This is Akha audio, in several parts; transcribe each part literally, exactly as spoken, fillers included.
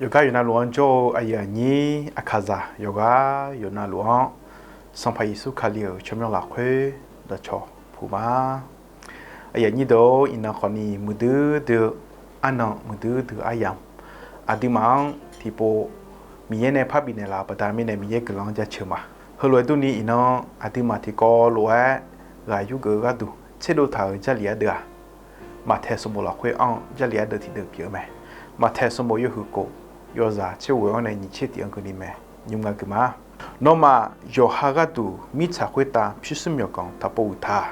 Yawqgar yawqnavluf-anr jawr-eu aqyuif aqnyir aqkaqzaq yawqghaq yawqnavluf-anr, Sanqpaq Yeqsur Kali-euq tsawrmyanr lafkhoer dawqcawq puq ma. Aqyuif aqnyir deuq-or, iqnan khawfni muiqdui dui-eu arnan, muiqdui dui-eu aryamq, aqduimaf-anr tiqpov Miqyaer nae parbif naeqlaf-euq baqda mirnae Miqyaer guiqlanq-anr jaceuq ma. Heulof-aer durni, iqnan aqduimaf tiqkawv lof-aer ghaq yurgeuf-eu gharduq tserdov taq-euq Jarlif ardeuv-aq, Maqtaeq sanqbof lafkhoer anr-eu Jarlif ardeuv tiqdeuv pyeuf-eu mae. Maqtaeq sanqbof yawhuiq kof, yawzaq tser ghoe-anr nae nyiq tser tif-anr keuvni mae. Nymr nga gui ma. Nawmaf yawqha gharduq mirtsaq khoertav pyurshuir myawqganq taq pov uiq taq.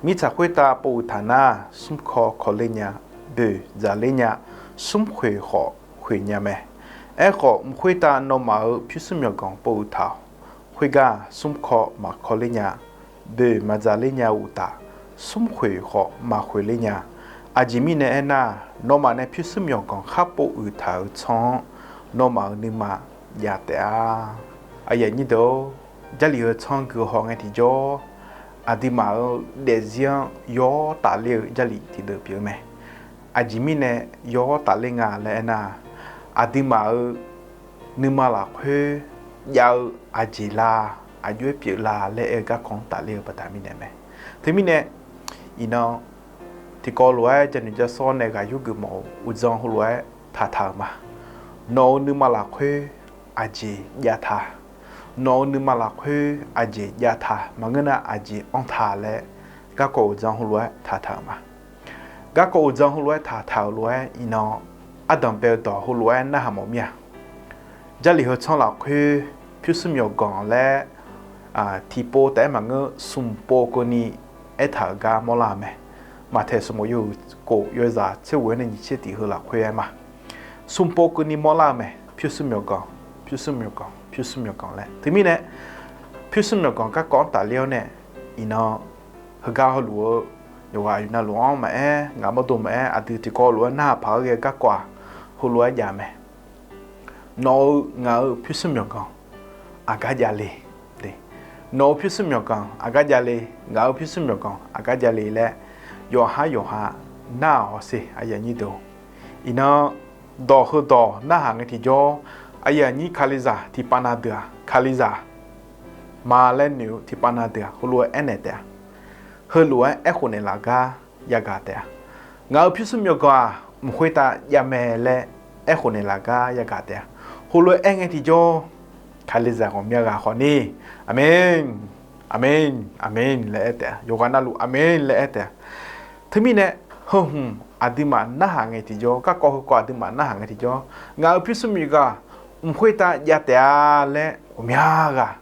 Mirtsaq khoertav pov uiq taq nar, smrkaw kaw ler nya, boeq dzaq ler nya, smrkhoeq khawf khoeq nya mae. Aerkhawf, mq khoertav nawmaf-euq pyurshuir myawqganq pov uiq taq-awq. Khoergar, smrkaw maqkaw ler nya, boeq maqdzaq ler nya uqtaf, smrkhoeq khawf maqkhoeq ler nya. Aqjeq mirnae aernar, nawmaf nae pyurshuir myawqganq khar pov uiq taq-euq tsanr-anr, nawmaf-euq nuima jav taef-a. Aqyuif aqnyir deuq-or, Jarlif heu tsanr gui haw ngae tiqjawr, aqduimaf-euq daefzir-anr yawr tafler-eu Jarlif tiqdeuv pyeuf-eu mae. Aqjeq mirnae yawr tafler nga laer aernar, aqduimaf-euq nuima lafkhoer jav-eu aqjeq la, aqjox-aer pyeuflar laer aer-eu garkawv-anr tafler-eu baqda mirnae mae. Teumirnae, iqnan tiqkawv lof-aer janoeq jasawr nae ghaq yurgeuf mawf-eu uqdzan heulof-aer taqtaq-euq ma. Nawq-euq nuima lafkhoer aqjeq jav ta, nawq-euq nuima lafkhoer aqjeq jav ta, maqngeur nar aqjeq anr ta laer garkawv uqdzan heulof-aer taqtaq-euq ma. Garkawv uqdzan heulof-aer taqtaq-euq lof-aer iqnan ardanq bae-eu dawq heulof-aer narhaq mawf mir-a. Jarlif heu tsanr lafkhoer pyurshuir myawqganq laer tiqpov taef-aer maqngeur, smq pov keuvni aertaq-euq gar mawrlar-eu mae. Maqtaeq sanqbof yawhuiq kof, yawzaq tser ghoe-anr nae nyiq tser tif heu lafkhoer aer ma. Smq pov keuvni mawrlar-eu mae. Pyurshuir myawqganq, pyurshuir myawqganq, pyurshuir myawqganq laer. Teumirnae, pyurshuir myawqganq garkawv-anr tafler-awr nae, iqnan heugar hawluf-eu yawqghaq yawqnavluf-anr maqaer, ngaq mawrdo maqaer, aqdui tiqkawv lof-aer narhaq paq-aer ghae-eu garkawv-aq, heulof-aer jav mae. Nawq-eu ngaq-euq pyurshuir myawqganq aqgar javle. Nawq-eu pyurshuir myawqganq aqgar javle, ngaq-euq pyurshuir myawqganq aqgar javle laer, yawqhar yawqha nar-awq hawsher. Iqnan dawq heudawq narhaq ngae tiqjawr, aqyuif aqnyir Kalizaq tiqpav na deuq-aq, Kalizaq ma laer noeq-eu tiqpav na deuq-aq, heulof-aer aernaeq taef-a. Heulof-aer aerkhof naeqlaf gar yagaq taef-a. Ngaq-euq pyurshuir myawqganq-aq, mq khoertav javmae laer aerkhof naeqlaf gar yagaq taef-a. Heulof-aer aer ngae tiqjawr, Kalizaq ghawqmya ghaq khawfni, Aqmen, Aqmen, Aqmen laer aer taef-a. Yawqghaq navluf Aqmen laer aer taef-a. Teumirnae, heu hmq aqduimaf narhaq ngae tiqjawr, garkawv heukawv aqduimaf narhaq ngae tiqjawr, ngaq-euq pyurshuir myawqganq mq khoertav jav taef-a laer ghawqmya ghaq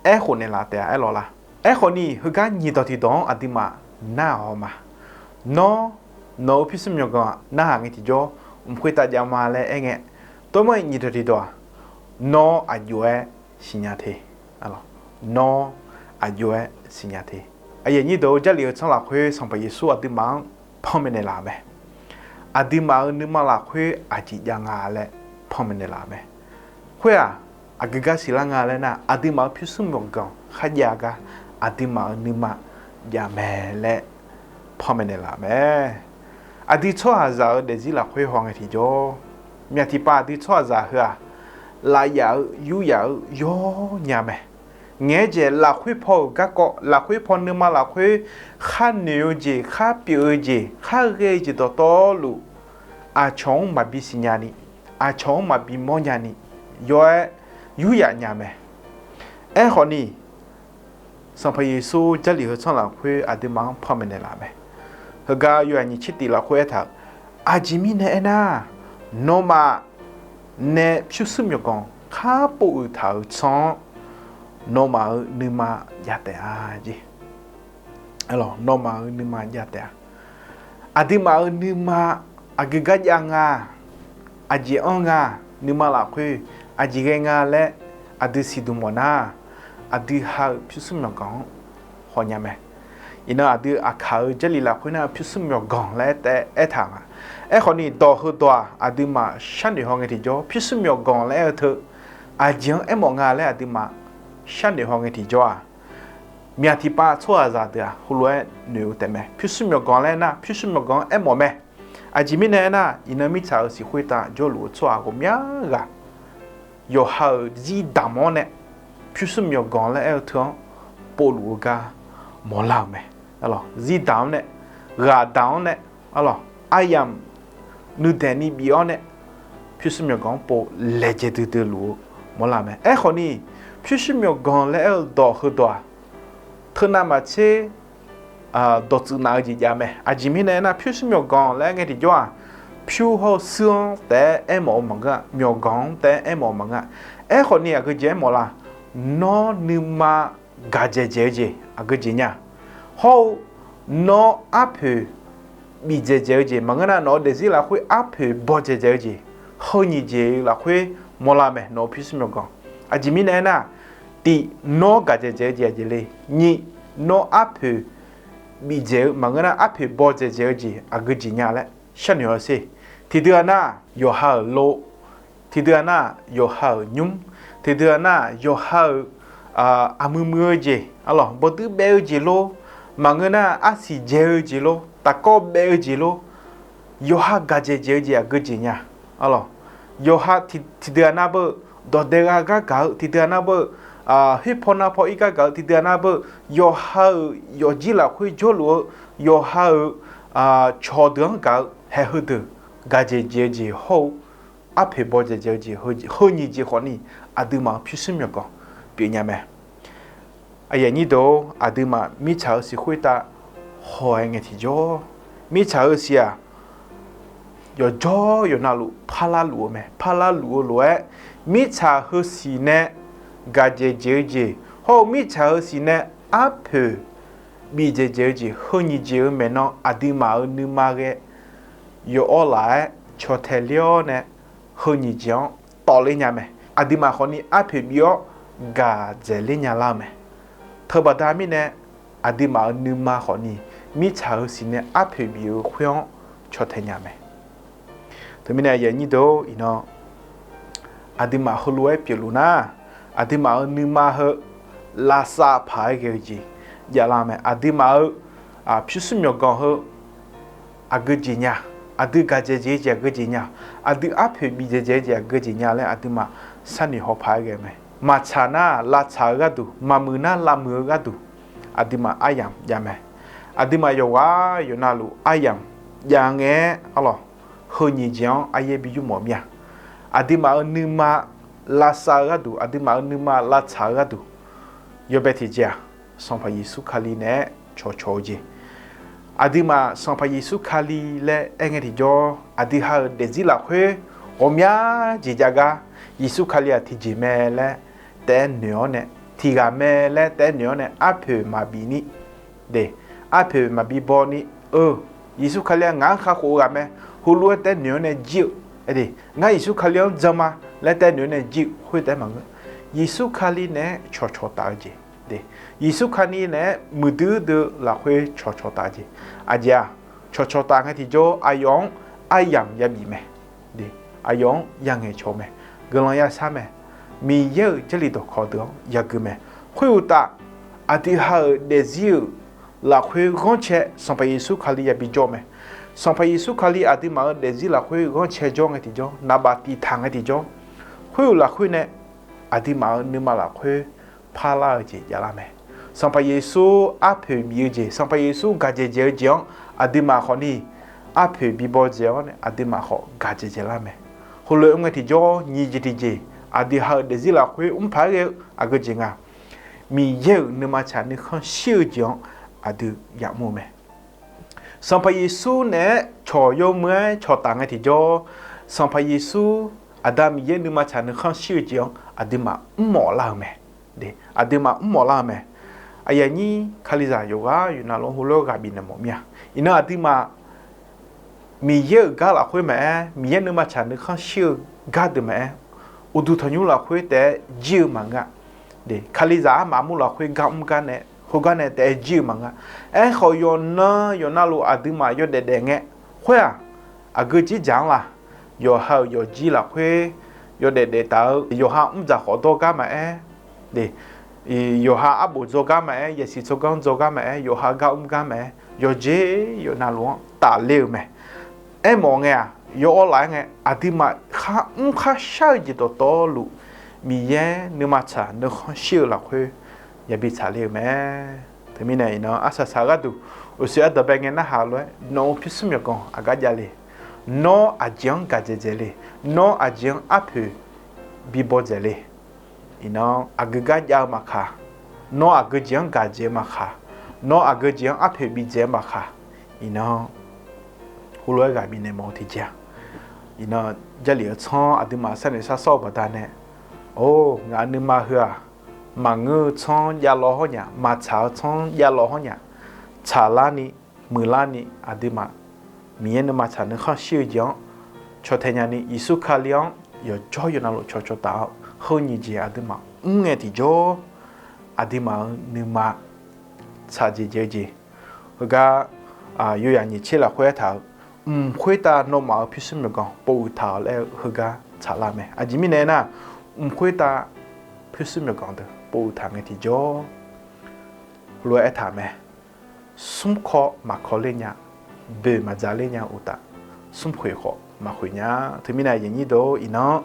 aerkhof naeqlaf taef-a. Aerlawq la? Aerkhawfni, heugar nyiq dawq tiqdawq-anr aqduimaf nar-awq ma. Nawr, nawq-euq pyurshuir myawqganq narhaq ngae tiqjawr, mq khoertav javma laer aer ngae, tov mar nyiq dawq tiqdawq-aq, nawr aqjox-aer siqnya te. Nawr aqjox-aer siqnya te. Aqyuif aqnyir deuq-or, Jarlif heu tsanr lafkhoer Sanqpaq Yeqsur aqduimaf-anr panmaeq naeqlaf-euq mae. Aqduimaf-euq nuima lafkhoer aqjeq jav nga laer panmaeq naeqlaf-euq mae. Khoer-aq, aqgeu gar siqlar nga laer nar, aqduimaf-euq pyurshuir myawqganq kharjav gar aqduimaf-euq nuima jav mae laer panmaeq naeqlaf-euq mae. Aqdui tsawrhaqzaq-euq daefzir lafkhoer haw ngae tiqjawr, myaq tiqpav aqdui tsawrhaqzaq heu-aq, lafyaf-eu yuryaf-eu yawr nya mae. Ngaeq-aer jeq lafkhoer paw-euq garkawv, lafkhoer paw nuima lafkhoer khar noeq-eu jeq, khar pyeuf-eu jeq, khar ghae-eu jeq dawqtawvluf, aqcawq-anr maqbi siqnya ni, aqcawq-anr maqbi mawrnya ni, yawr-aer yuryaf nya mae. Aerkhawfni, Sanqpaq Yeqsur Jarlif heu tsanr lafkhoer aqduimaf-anr panmaeq naeqlaf mae. Heugar yawhaiq nyiq tser tif lafkhoer aertaq-euq, aqjeq mirnae aernar, nawmaf nae pyurshuir myawqganq khar pov uiq taq-euq tsanr-anr, nawmaf-euq nuima jav taef-a jeq. Nawmaf-euq nuima jav taef-a. Aqduimaf-euq nuima aqgeu gar jav nga, aqjeq anr nga, nuima lafkhoer aqjeq ghae nga laer aqdui siqduq mawf nar, aqdui ha-euq pyurshuir myawqganq-anr hawnya mae. Iqnan aqdui aqkaq-eu Jarlif lafkhoer nar pyurshuir myawqganq laer aertaq nga. Aerkhawfni dawq heudawq-aq, aqduimaf sharnoeq haw ngae tiqjawr, pyurshuir myawqganq laer aer-eu teu aqjeq-anr aermawf nga laer aqduimaf sharnoeq haw ngae tiqjawr-aq, myaq tiqpav tsawrhaqzaq deuq-aq heulof-aer noeq-eu taef mae. Pyurshuir myawqganq laer nar, pyurshuir myawqganq-anr aermawf mae. Aqjeq mirnae aernar, iqnan mirtsaq-euq siq khoertav jawrluf-eu tsawrhaq ghawqmya ghaq yawqha-euq zirdamq-anr nae pyurshuir myawqganq laer aer-eu teu-anr povluf-eu gar mawrlar-euq mae. Zirdamq-anr nae, ghaqdamq-anr nae, arlawq, aryamq nuidaeq ni bif-awr nae pyurshuir myawqganq-anr pov laejae duidui luf-eu mawrlar-euq mae. Aerkhawf ni, pyurshuir myawqganq laer aer-eu dawq heudawq-aq, teunav maqtser dawqtsuif naf-eu jeq jav mae. Aqjeq mirnae aernar, pyurshuir myawqganq laer aer ngae tiqjawr-aq, pyur hawr-eu shuir-anr taef-aer aermawf-eu maqngeur-a, myawqganq-anr taef-aer aermawf-eu maqngeur-a. Aerkhawf ni aqgeujeq aermawf la? Nawr nuima gaqdzaeq dzaeq-eu jeq aqgeujeq nya. Hawr-eu nawr arpoeq bifdzaeq dzaeq-eu jeq maqngeur nar, nawq-eu daefzir lafkhoer arpoeq bawdzaeq dzaeq-eu jeq, heu nyiq jeq-eu lafkhoer mawrlar mae, nawq-eu pyurshuir myawqganq. Aqjeq mirnae aernar, tiq, nawr gaqdzaeq dzaeq-eu jeq aqjeq le. Nyiq, nawr arpoeq bifdzaeq-eu maqngeur nar, arpoeq bawdzaeq dzaeq-eu jeq aqgeujeq nya laer sharnoeq-awr sher. Tiqdui-a nar, yawqha-euq lov, tiqdui-a nar, yawqha-euq nymr, tiqdui-a nar, yawqha-euq aqmuiq muiq-eu jeq, arlawq, bawduir baev-eu jeq lor, maqngeur nar arsiq dzaeq-eu jeq lor, tafkawv baev-eu jeq lor, yawqha gaqdzaeq dzaeq-eu jeq aqgeujeq nya. Arlawq, yawqha tiqdui-a nar beu, dawqdae gha gar gaq-eu, tiqdui-a nar beu, khoerpaw navpaw ir gar gaq-eu, tiqdui-a nar beu, yawqha-euq yawqjir lafkhoer jawrluf-eu, yawqha-euq cawqdeuq-anr gaq-eu haeq heudeuq gaqdzaeq dzaeq-eu jeq hawr-eu, arpoeq bawdzaeq dzaeq-eu jeq heu nyiq jeq khawf ni, aqduimaf-euq pyurshuir myawqganq pyeufnya mae. Aqyuif aqnyir deuq-or, aqduimaf mirtsaq-euq siq khoertav haw-aer ngae tiqjawr, mirtsaq-euq siq-aq, yawqjawr yawqnavluf parlar luf-eu mae. Parlar luf-eu lof-aer, mirtsaq heu siq nae gaqdzaeq dzaeq-eu jeq hawr-eu mirtsaq heu siq nae arpoeq bifdzaeq dzaeq-eu jeq heu nyiq jeq-eu maeqnan aqduimaf-euq nuima ghae yaw'awr laf-aer caw tae ler-awr nae heu nyiq jeq-anr tawvler nya mae. Aqduimaf khawf ni arpoeq bif-awr gaqdzaeq ler nya lar-eu mae. Teubaqda mirnae aqduimaf-euq nuima khawf ni mirtsaq heu siq nae arpoeq bif-eu khoer-anr caw tae nya mae. Teumirnae aqyuif aqnyir deuq-or, iqnan aqduimaf heulof-aer pyeufluf nar, aqduimaf-euq nuima heu lavsav paq-aer ghae-eu jeq javlar mae. Aqduimaf-euq pyurshuir myawqganq heu aqgeujeq nya, aqdui gaqdzaeq dzaeq-eu jeq aqgeujeq nya, aqdui arpoeq bifdzaeq dzaeq-eu jeq aqgeujeq nya laer aqduimaf sharnoeq haw paq-aer ghae mae. Maqtsaq nar lavtsaq-eu gharduq, maqmuiq nar lavmuiq-eu gharduq, aqduimaf aryamq jav mae. Aqduimaf yawqghaq yawqnavluf aryamq jav ngae-aer arlawq, heu nyiq jeq-anr aryaer bi yurmawf mir-a. Aqduimaf-euq nuima lavsav-eu gharduq, aqduimaf-euq nuima lavtsaq-eu gharduq, yawbae tiqjeq-aq, Sanqpaq Yeqsur Kali naeq-aer cawqcawq-eu jeq. Aqduimaf Sanqpaq Yeqsur Kali laer aer ngae tiqjawr, aqdui ha-euq daefzir lafkhoer ghawqmya jeq jav gar, Yeqsur Kali-aq tiqjeq mae laer taef-aer noeq-awr nae, tiqghaq mae laer taef-aer noeq-awr nae arpoeq maqbif ni, de, arpoeq maqbi baw ni, eu, Yeqsur Kali-aq ngaq-anr kakhof-eu ghaq mae, heulof-aer taef-aer noeq-awr nae jir-eu, de, ngar Yeqsur Kali-anr jan ma laer taef-aer noeq-awr nae jir-eu khoer taef-aer maqngeur. Yeqsur Kali naeq-aer cawqcawq taf-eu jeq, de, Yeqsur Kali naeq-aer muiqdui dui lafkhoer cawqcawq taf-eu jeq. Aqjeq-aq, cawqcawq taf ngae tiqjawr aqyawf-anr aryamq yabif mae. Aqyawf-anr yangaeq cawq mae, guiqlanq yashar mae, Miqyaer-euq Jarlif dawqkawq deuq-anr yagui mae. Khoeruqtaf, aqdui ha-euq daefzir-euq lafkhoer ghanrcae Sanqpaq Yeqsur Kali yabi jawr mae. Sanqpaq Yeqsur Kali aqduimaf-euq daefzir lafkhoer ghanrcae jawr ngae tiqjawr, naqbaf tiq taq ngae tiqjawr, khoeruq lafkhoer nae aqduimaf-euq nuima lafkhoer parlar-eu jeq javlar mae. Sanqpaq Yeqsur arpoeq bif-eu jeq, Sanqpaq Yeqsur gaqdzaeq dzaeq-eu jeq-anr aqduimaf khawfni arpoeq bi baw dzaeq-awr nae aqduimaf khawf gaqdzaeq dzaeqlar mae. Heulof-aer mr ngae tiqjawr nyiq jeq tiqjeq, aqdui ha-euq daefzir lafkhoer mr paq-aer ghae-eu aqgeujeq nga, Miqyaer-euq nuima tsaq nuikhanr shir-eu jeq-anr aqdui yamr-eu mae. Sanqpaq Yeqsur naeq-aer cawq yawmuiq-aer cawqtaf ngae tiqjawr, Sanqpaq Yeqsur, Aqda Miqyaer nuima tsaq nuikhanr shir-eu jeq-anr aqduimaf mrmawf lar-eu mae. Aqduimaf mrmawf lar-eu mae. Aqyuif aqnyir Kalizaq yawqghaq yawqnavluf-anr heulof-aer ghaq bifnaeq mawf mir-a. Iqnan aqduimaf Miqyaer-euq gar lafkhoer maqaer, Miqyaer nuima tsaq nuikhanr shir-eu gar deuq maqaer, uqduq tanqnymr lafkhoer taef-aer jir-eu maqngeur-a. Kalizaq armaf armur lafkhoer gar mr gar nae, heugar nae taef-aer jir-eu maqngeur-a. Aerkhawf, yawqnan yawqnavluf aqduimaf yawdaef daef ngae, khoer-aq, aqgeu jir dzaq-anr laf, yawqha-euq yawqjir lafkhoer yawdaef daef taf-eu, yawqha mr dzaq khawf dawr gar maqaer, yawqha arbof dzaw gar maqaer, yasiq tsawrganr dzaw gar maqaer, yawqha gar mr gar maqaer, yawqjeq yawqnavluf-anr tafler-eu mae. aermawf ngae-aq, yawawr laf-aer ngae, aqduimaf kharmr kharshar-eu jeq dawqtawvluf, Miqyaer nuima tsaq nuikhanr shir-eu lafkhoer yabi tsaqler-eu mae. Teumirnae iqnan arsaq saq-eu gharduq, uqshoe ardanqbae ngae narhaq lof-aer nawq-euq pyurshuir myawqganq aqgar jav le. Nawr aqjeq-anr gaqdzaeq dzaeq le. Nawr aqjeq-anr arpoeq bibaw dzaeq le. Iqnan aqgeu gar jav-eu maqkaq, nawr aqgeu jeq-anr gaqdzaeq-eu maqkaq, nawr aqgeu jeq-anr arpoeq bidzaeq-eu maqkaq, iqnan heulof-aer ghaq bifnaeq mawf-eu tiqjeq-aq, iqnan Jarlif-eu tsanr aqduimaf sharnoeq shar sawr-eu baqdanae, or, ngaq-euq nuima heu-aq, maqngeur-eu tsanr javlaw hawr nya, maqtsaq-eu tsanr javlaw hawr nya, tsaqlarni, muiqlarni aqduimaf Miqyaer nuima tsaq nuikhanr shir-eu jeq-anr caw tae nyani, Yeqsur Kali-anr yawqjawr yawqnavluf cawqcawq taf-awr, heu nyiq jeq aqduimaf mr ngae tiqjawr, aqduimaf-euq nuima tsaq jeq dzae-eu jeq. Heugar, yawyaq nyiq tser lafkhoer aertaq-euq, mq khoertav nawmaf-euq pyurshuir myawqganq pov uiq taq-awq laer-eu heugar tsaqlar mae. Aqjeq mirnae aernar, mq khoertav pyurshuir myawqganq deuq pov uiq taq ngae tiqjawr, heulof-aer aertaq mae. Smr kaw maqkaw ler nya, boeq maqdzaq ler nya uqtaf, smr khoeq khawf maqkhoeq nya. Teumirnae aqyuif aqnyir deuq-or, iqnan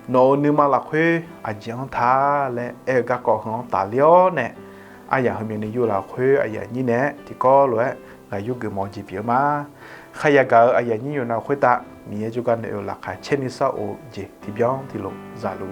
nawq-euq nuima lafkhoer aqjeq-anr ta laer aer-eu garkawv heu-anr tafler-awr nae, aryaq heumyav ni yur lafkhoer aqyuif aqnyir nae tiqkawv lof-aer ghaq yurgeuf mawf-eu jeq pyeuf-eu ma. Khar yagaq-euq aqyuif aqnyir yawqnan khoertav Miqyaer jawrgar nae oe-eu laqkhaq caer nuisar of-eu jeq tiqbyan tiqlof zaluf